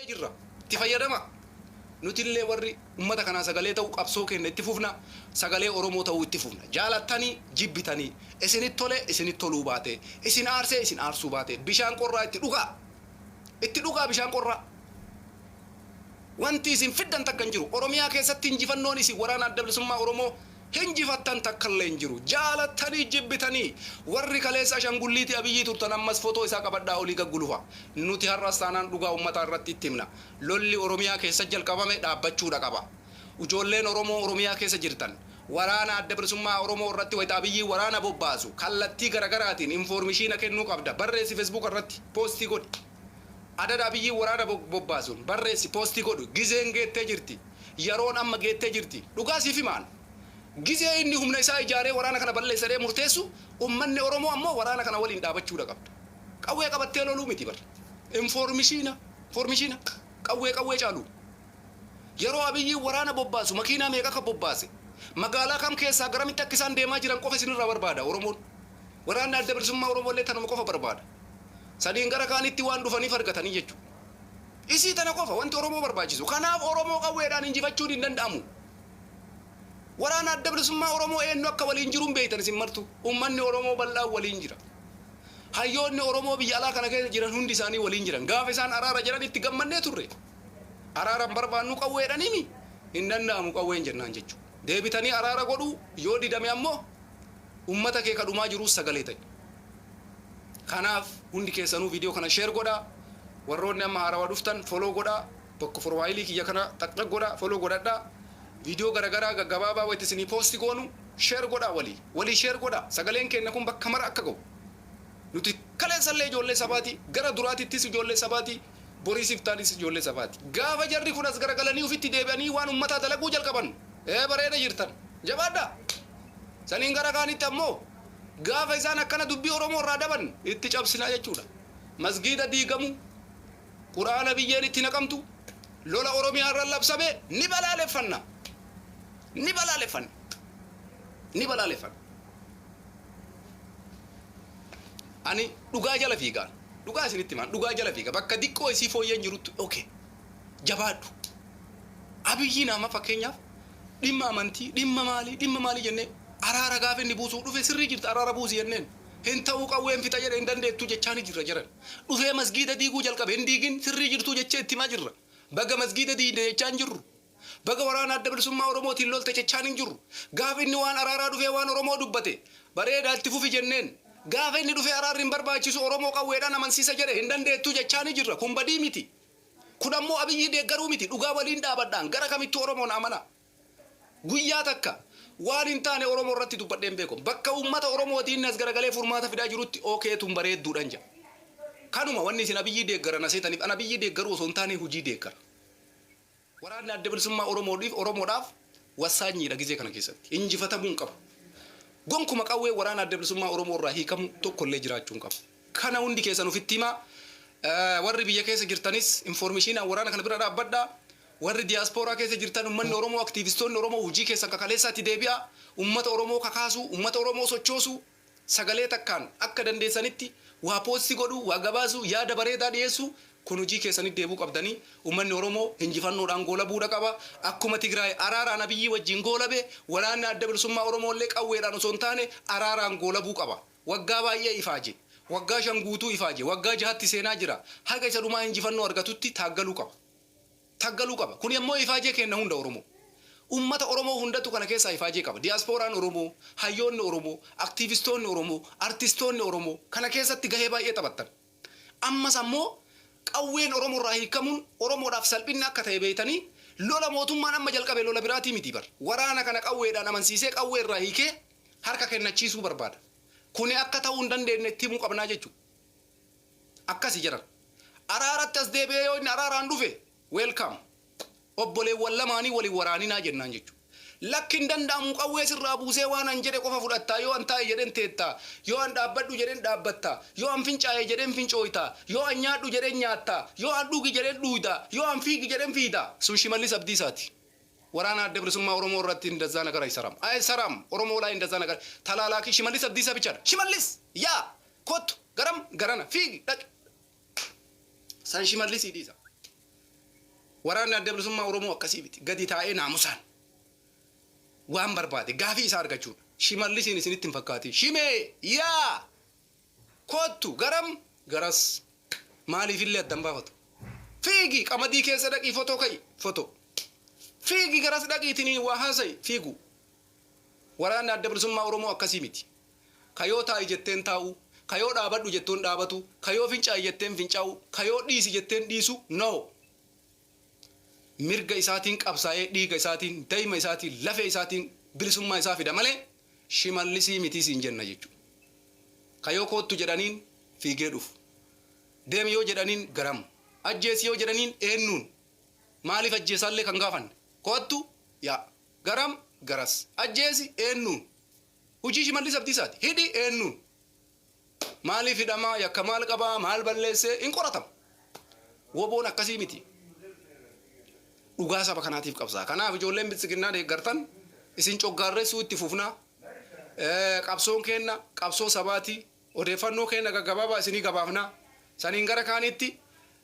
Jirra. Itti fayyadama. Nutillee warri ummata kanaa sagalee ta'u qabsoo keenya itti fufna. Sagalee Oromoo ta'uu itti fufna. Jaalattanii jibbitanii, isinitti tole isinitti toluu baate, isin aarsee isin aarsuu baate, bishaan qorraa itti dhugaa. Itti dhugaa bishaan qorraa. Wanti isin fiddan takka hin jiru. Oromiyaa keessatti injifannoon isin waraana Adda Bilisummaa Oromoo hinjifattan takkallee hin jiru. Jaalattanii jibbitanii warri kaleessa ashangulliitii Abiyyii turtan ammas fotoo isaa qabadhaa olii gad gulufa. Nuti har'as taanaan dhugaa ummataa irratti itti himna. Lolli Oromiyaa keessa jalqabame dhaabbachuudha qaba. Ujoolleen Oromoo Oromiyaa keessa jirtan waraana Adda Bilisummaa Oromoo irratti wayita Abiyyiin waraana bobbaasu kallattii garagaraatiin infoormishiina kennuu qabda. Barreessi Facebook irratti poostii godhi. Adada Abiyyiin waraana bobbaasuun barreessi poostii godhu. Gizeen geettee jirti. Yaroon amma geettee jirti. Dhugaa siif hima an. Gizee inni humna isaa ijaaree waraana kana balleessa jedhee murteessu ummanni Oromoo ammoo waraana kana waliin dhaabachuudha qabda. Qawwee qabattee loluu miti bar. Infoormishiina. Infoormishiina. Qawwee qawwee caalu. Yeroo Abiyyiin waraana bobbaasu makiinaa meeqa akka bobbaase, magaalaa kam keessaa garamitti akka isaan deemaa jiran qofa isinirraa barbaada Oromoon. Waraanni Adda Bilisummaa Oromoo illee tanuma qofa barbaada. Saniin gara kaanitti waan dhufaniif argatanii jechuudha. Isii tana qofa wanti Oromoo barbaachisu. Kanaaf Oromoo qawweedhaan injifachuun hin danda'amu. Waraana Adda Bilisummaa Oromoo eenyu akka waliin jiru hin beektan isin martuu. Ummanni Oromoo bal'aan waliin jira. Hayyoonni Oromoo biyya alaa kana keessa jiran hundi isaanii waliin jiran. Gaafa isaan araara jedhan itti gammannee turre. Araara hin barbaannu qawweedhaniimi hin danda'amu qawween jennaan jechuudha. Deebitanii araara godhuu yoo didame ammoo ummata kee ka dhumaa jiruus sagalee ta'i. Kanaaf hundi keessanuu viidiyoo kana share godhaa. Warroonni amma haarawa dhuftan follow godhaa. Bakka forwaayilii kiyya kana xaqxaq godhaa follow godhadhaa. Viidiyoo garagaraa gaggabaabaa wayita isinii post goonu share godhaa walii. Walii share godhaa. Sagaleen keenya kun bakka mara akka ga'u. Nuti kaleessallee ijoollee sabaati. Gara duraatittis ijoollee sabaati. Boriis iftaanis ijoollee sabaati. Gaafa jarri kun as garagalanii ofitti deebi'anii waan ummataa dalaguu jalqaban. Ee bareeda jirtan. Jabaadhaa. Saniin gara kaanitti ammoo gaafa isaan akkana dubbii Oromoo irraa daban itti cabsinaa jechuudha. Masgiida diigamu, Qur'aana biyyeen itti naqamtu, lola Oromiyaa irra labsame ni balaaleffanna. Ni balaaleffanna. Ni balaaleffanna. Ani dhugaa jala fiigaan. Dhugaa isinitti himaan dhugaa jala fiiga. Bakka diqqoo isii fooyyeen jirutti okay. Jabaadhu. Abiyyiin amma fakkeenyaaf dhimma amantii, dhimma maalii, dhimma maalii jennee araara gaafa inni buusuu dhufe sirrii jirta araara buusi jenneen. Hin ta'uu qawween fixa jedhe hin dandeettu jechaa ni jirra jiran. Dhufee masgiida diiguu jalqabe hin diigin sirrii jirtuu jechee itti himaa jirra. Baga masgiida diigde jechaa hin jirru. Baga waraana Adda Bilisummaa Oromootiin lolte jechaan hin jirru. Gaafa inni waan araaraa dhufee waan Oromoo dubbate bareedaa itti fufi jenneen. Gaafa inni dhufee araarri hin barbaachisu Oromoo qawweedhaan amansiisa jedhe hin dandeettuu jechaa ni jirra. Kun badii miti. Kun ammoo Abiyyii deeggaruu miti. Dhugaa waliin dhaabadhaan gara kamittuu Oromoon amana. Guyyaa takka waan hin taane Oromoo irratti dubbadhee hin beeku. Bakka uummata Oromootii inni as garagalee furmaata fidaa jirutti okay tun bareedduudhan jedha. Kanuma wanni isin Abiyyii deeggaran aseetaniif an Abiyyii deeggaruu osoo hin taane hujii deeggara. Waraanni Adda Bilisummaa Oromoodhiif Oromoodhaaf wassaanyiidha gizee kana keessatti. Injifatamuu hin qabu. Gonkuma qawwee waraana Adda Bilisummaa Oromoo irraa hiikamu tokkollee jiraachuu hin qabu. Kana hundi keessan ofitti himaa. Warri biyya keessa jirtanis informishiinaan waraana kana bira dhaabbadhaa. Warri diyaaspooraa keessa jirtan ummanni Oromoo aktiivistoonni Oromoo hojii keessan kakaleessaatti deebi'aa. Ummata Oromoo kakaasuu, ummata Oromoo sochoosuu, sagalee takkaan akka dandeessanitti waa poosti godhuu, waa gabaasuu, yaada bareedaa dhiyeessuu kun hojii keessanitti deebi'uu qabdanii ummanni Oromoo injifannoodhaan goolabuudha qaba. Akkuma Tigraay araaraan Abiyyii wajjin goolabe waraanni Adda Bilisummaa Oromoo illee qawweedhaan osoo hin taane araaraan goolabuu qaba. Waggaa baay'ee ifaaje. Waggaa 5 guutuu ifaaje. Waggaa jahatti seenaa jira. Haga isa dhumaa injifannoo argatutti taaggaluu qaba. Taggaluu qaba. Kuni ammoo ifaajee keenna hunda Oromoo. Ummata Oromoo hundatu kana keessaa ifaajee qaba. Diyaaspooraan Oromoo, hayyoonni Oromoo, aktiivistoonni Oromoo, artistoonni Oromoo kana keessatti gahee baay'ee taphattan. Ammas ammoo qawween Oromoo irraa hiikkamuun Oromoodhaaf salphinna akka ta'e beeytanii lola mootummaan amma jalqabe lola biraatii miti bar. Waraana kana qawweedhaan amansiisee qawwee irraa hiikee harka kennachiisuu barbaada. Kuni akka ta'uu hin dandeenne itti himuu qabnaa jechuudha. Akkasi jedhan. Araaratti as deebi'ee yoo inni araaraan dhufe welcome. Obboleewwan lamaanii wal hin waraaninaa jennaan jechuudha. Lakki hin danda'amu qawwee sirraa buusee waan an jedhe qofa fudhattaa yoo an taa'i jedhen teetta, yoo an dhaabbadhu jedhen dhaabbatta, yoo an fincaa'e jedhen fincooyta, yoo an nyaadhu jedhen nyaatta, yoo an dhugi jedhen dhuuyda, yoo an fiigi jedhen fiiyda. Sun Shimallis Abdiisaati. Waraana Adda Bilisummaa Oromoo irratti indazaa nagar aysaram. Aysaram! Oromoo laa indazaa nagar. Talaalaakii Shimallis Abdiisaa bichaadha. Shimallis! Yaa! Kottu! Garam? Garana! Fiigi! Dhaqi! San Shimallisii dhiisa. Waraanni Adda Bilisummaa Oromoo akkasii miti. Gadi taa'ee naamusaan waan barbaade gaafii isaa argachuudha. Shimallisiin isinitti hin fakkaatin. Shimee yaa koottu garam garas maaliifillee addan baafatu. Fiigi qamadii keessa dhaqii fotoo ka'i fotoo. Fiigi garas dhaqiitiin waa haasa'i fiigu. Waraanni Adda Bilisummaa Oromoo akkasii miti. Ka yoo taa'i jetteen taa'u, ka yoo dhaabadhu jettuun dhaabatu, ka yoo fincaa'i jetteen fincaa'u, ka yoo dhiisi jetteen dhiisu, no. Mirga isaatiin qabsaa'ee dhiiga isaatiin, dayma isaatiin, lafee isaatiin bilisummaa isaa fida malee Shimallisii mitii siin jenna jechuudha. Ka yoo koottu jedhaniin fiigee dhufu. Deemi yoo jedhaniin garam. Ajjeesi yoo jedhaniin eennuun. Maaliif ajjeesaallee kan gaafanne. Koottu yaa. Garam garas. Ajjeesi eennuun. Hojii Shimallis Abdiisaati. Hidhi eennuun. Maaliif hidhamaa, yakka maal qabaa, maal balleessee hin qoratamu. Woboon akkasii miti. Dhugaa saba kanaatiif qabsaa. Kanaaf ijoolleen Biltsiginnaa deeggartan isin coggaarressuu itti fufna. Qabsoon keenna qabsoo sabaati. Odeeffannoo keenna gaggabaabaa isinii gabaafna. Saniin gara kaanitti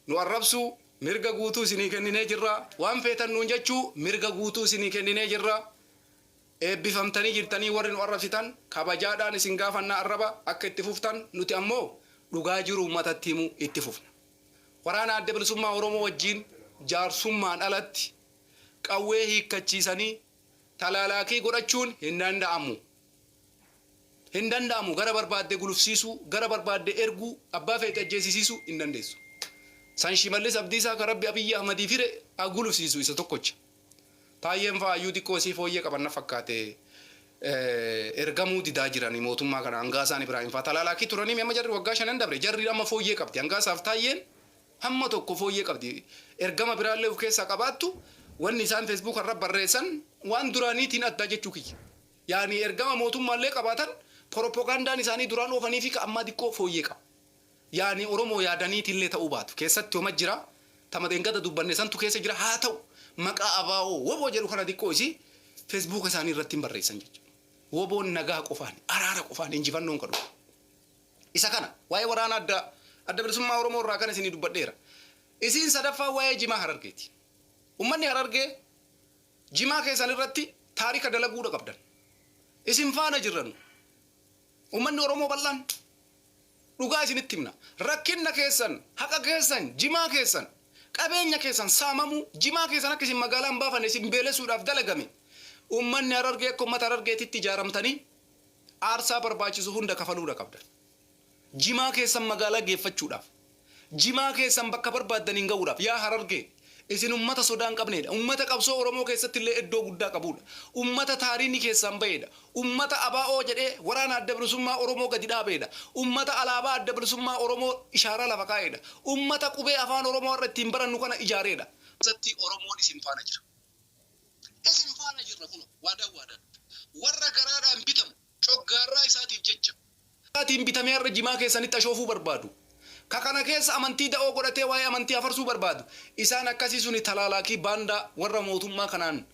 nu arrabsuu mirga guutuu isinii kenninee jirra. Waan feetan nuun jechuu mirga guutuu isinii kenninee jirra. Eebbifamtanii jirtanii warri nu arrabsitan kabajaadhaan isin gaafannaa arraba akka itti fuftan, nuti ammoo dhugaa jiru ummatatti himuu itti fufna. Waraana Adda Bilisummaa Oromoo wajjiin jaarsummaan alatti qawwee hiikkachiisanii talaalaakii godhachuun hin danda'amu. Hin danda'amu, gara barbaadde gulufsiisuu, gara barbaadde erguu, abbaa feete ajjeesisiisuu hin dandeessu. San Shimallis Abdiisaa ka Rabbi Abiyyi Ahmadiif hire haa gulufsiisu isa tokkocha. Taayyeen fa'aa iyyuu xiqqoo isii fooyyee qaban na fakkaate, ergamuu didaa jirani mootummaa kana. Hangaasaan Ibraahim fa'aa talaalaakii turanii amma jarri waggaa shanan dabre, jarri amma fooyyee qabdi. Hangaasaaf Taayyeen hamma tokko fooyyee qabdi. Ergama biraallee of keessaa qabaattu, wanni isaan Facebook irra barreessan waan duraaniitiin addaa jechuu kiyya. Yaani ergama mootummaallee qabaatan, propagandaan isaanii duraan oofanii fi ka ammaa xiqqoo fooyyee qaba. Yaani Oromoo yaadaniitillee ta'uu baatu. Keessatti homa jira. Tama dhengada dubbanne santu keessa jira. Haa ta'u, maqaa ABO WBO jedhu kana xiqqoo isii Facebooka isaanii irratti hin barreessan jechuudha. WBOn nagaa qofaan, araara qofaan injifannoon kan dhufu. Isa kana waa'ee waraana Adda Bilisummaa Oromoo irraa kan isinii dubbadheera. Isiin sadaffaa waa'ee jimaa Harargeeti. Ummanni Harargee jimaa keessan irratti taarika dalaguudha qabdan. Isin faana jirra nu. Ummanni Oromoo bal'aan dhugaa isinitti himna. Rakkinna keessan, haqa keessan, jimaa keessan, qabeenya keessan saamamuu, jimaa keessan akka isin magaalaa hin baafanne isin beelessuudhaaf dalagame. Ummanni Harargee akka ummata Harargeetitti ijaaramtanii aarsaa barbaachisu hunda kafaluudha qabdan. Jimaa keessan magaalaa geeffachuudhaaf, jimaa keessan bakka barbaaddaniin ga'uudhaaf, yaa Harargee, isin ummata sodaa hin qabneedha. Ummata qabsoo Oromoo keessatti illee iddoo guddaa qabuudha. Ummata taariikni keessaan baheedha. Ummata ABO jedhee waraana Adda Bilisummaa Oromoo gadi dhaabeedha. Ummata alaabaa Adda Bilisummaa Oromoo ishaaraa lafa kaa'eedha. Ummata qubee Afaan Oromoo har'a ittiin barannu kana ijaareedha. Keessatti Oromoon isin faana jira. Isin faana jirra kunoo waadaan waadaan. Warra garaadhaan bitamu coggaarraa isaatiif jecha. Isaatiin bitamee har'a jimaa keessanitti ashoofuu barbaadu. Ka kana keessa amantii da'oo godhatee waa'ee amantii afarsuu barbaadu. Isaan akkasii suni talaalaakii baandaa warra mootummaa kanaan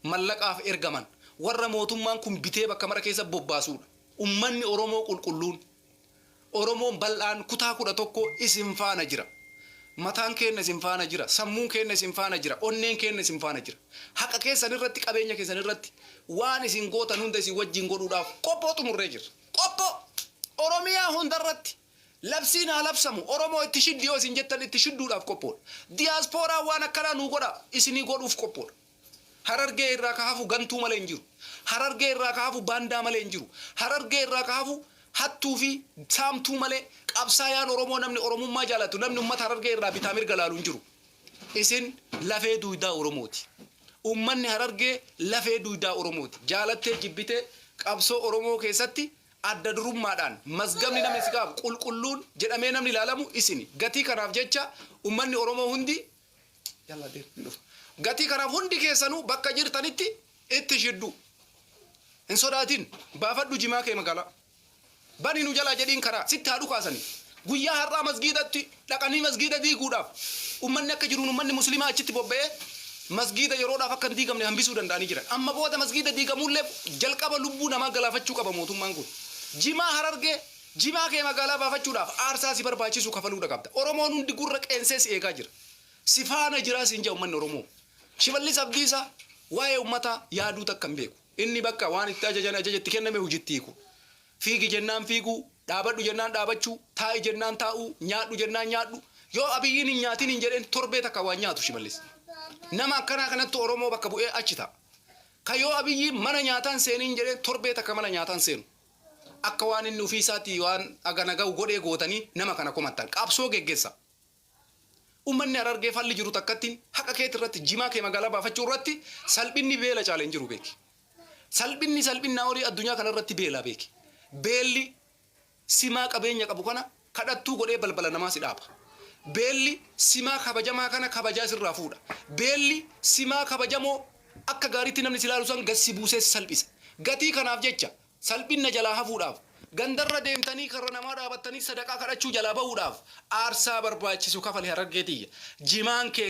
mallaqaaf ergaman. Warra mootummaan kun bitee bakka mara keessa bobbaasuudha. Ummanni Oromoo qulqulluun, Oromoon bal'aan kutaa 11 isin faana jira. Mataan keenna isin faana jira. Sammuun keenna isin faana jira. Onneen keenna isin faana jira. Haqa keessan irratti, qabeenya keessan irratti waan isin gootan hunda isin wajjin godhuudhaaf qophoo xumurree jirra. Qophoo! Oromiyaa hunda irratti labsiin haa labsamu. Oromoo itti shiddi yoo isin jettan itti shidduudhaaf qophoodha. Diyaasporaan waan akkanaa nuu godha isinii godhuuf qophoodha. Harargee irraa ka hafu gantuu malee hin jiru. Harargee irraa ka hafu baandaa malee hin jiru. Harargee irraa ka hafu hattuu fi saamtuu malee qabsaayaan Oromoo, namni Oromummaa jaalatu, namni ummata Harargee irraa bitaa mirga laalu hin jiru. Isin lafee duudaa Oromooti. Ummanni Harargee lafee duudaa Oromooti. Jaalattee jibbitee qabsoo Oromoo keessatti adda durummaadhaan mazgabni namni si kaafu qulqulluun jedhamee namni ilaalamu isini. Gatii kanaaf jecha ummanni Oromoo hundi yalla deem hin dhufa. Gatii kanaaf hundi keessanuu bakka jirtanitti itti shiddu. Hin sodaatin, baafadhu jimaa kee magaalaa. Bani nu jalaa jedhiin karaa sitti haa dhukaasanii. Guyyaa har'aa masgiidatti dhaqanii masgiida diiguudhaaf ummanni akka jiruun ummanni muslimaa achitti bobba'ee masgiida yeroodhaaf akka hin diigamne hambisuu danda'anii jiran. Amma booda masgiida diigamuullee jalqaba lubbuu namaa galaafachuu qaba mootummaan kun. Jimaa Harargee, jimaa kee magaalaa baafachuudhaaf aarsaa si barbaachisu kafaluudha qabda. Oromoon hundi gurra qeensee si eegaa jira. Si faana jiraa siin jedha uummanni Oromoo. Shimallis Abdiisaa waa'ee uummataa yaaduu takka hin beeku. Inni bakka waan itti ajajan ajaja itti kenname hojiitti hiiku. Fiigi jennaan fiiguu, dhaabadhu jennaan dhaabachuu, taa'i jennaan taa'uu, nyaadhu jennaan nyaadhu. Yoo Abiyyiin hin nyaatin hin jedheen torbee takka waan nyaatu Shimallis. Nama akkanaa kanatti Oromoo bakka bu'ee achi ta'a. Ka yoo Abiyyiin mana nyaataan seeniin jedheen torbee takka mana nyaataan seenu. Akka waan inni ofii isaatii waan agana ga'u godhee gootanii nama kana komattan. Qabsoo geggeessa. Uummanni Harargee falli jiru takkattiin haqa keeti irratti, jimaa kee magaalaa baafachuu irratti salphinni beela caale hin jiru beeki. Salphinni salphinnaa olii addunyaa kana irratti beelaa beeki. Beelli simaa qabeenya qabu kana kadhattuu godhee balbala namaa si dhaaba. Beelli simaa kabajamaa kana kabajaa sirraa fuudha. Beelli simaa kabajamoo akka gaariitti namni si ilaalu san gad si buusee si salphisa. Gatii kanaaf jecha salphinna jalaa hafuudhaaf, gandarra deemtanii karra namaa dhaabattanii sadaqaa kadhachuu jalaa bahuudhaaf aarsaa barbaachisu kafali, Harargee tiyya. Jimaan kee.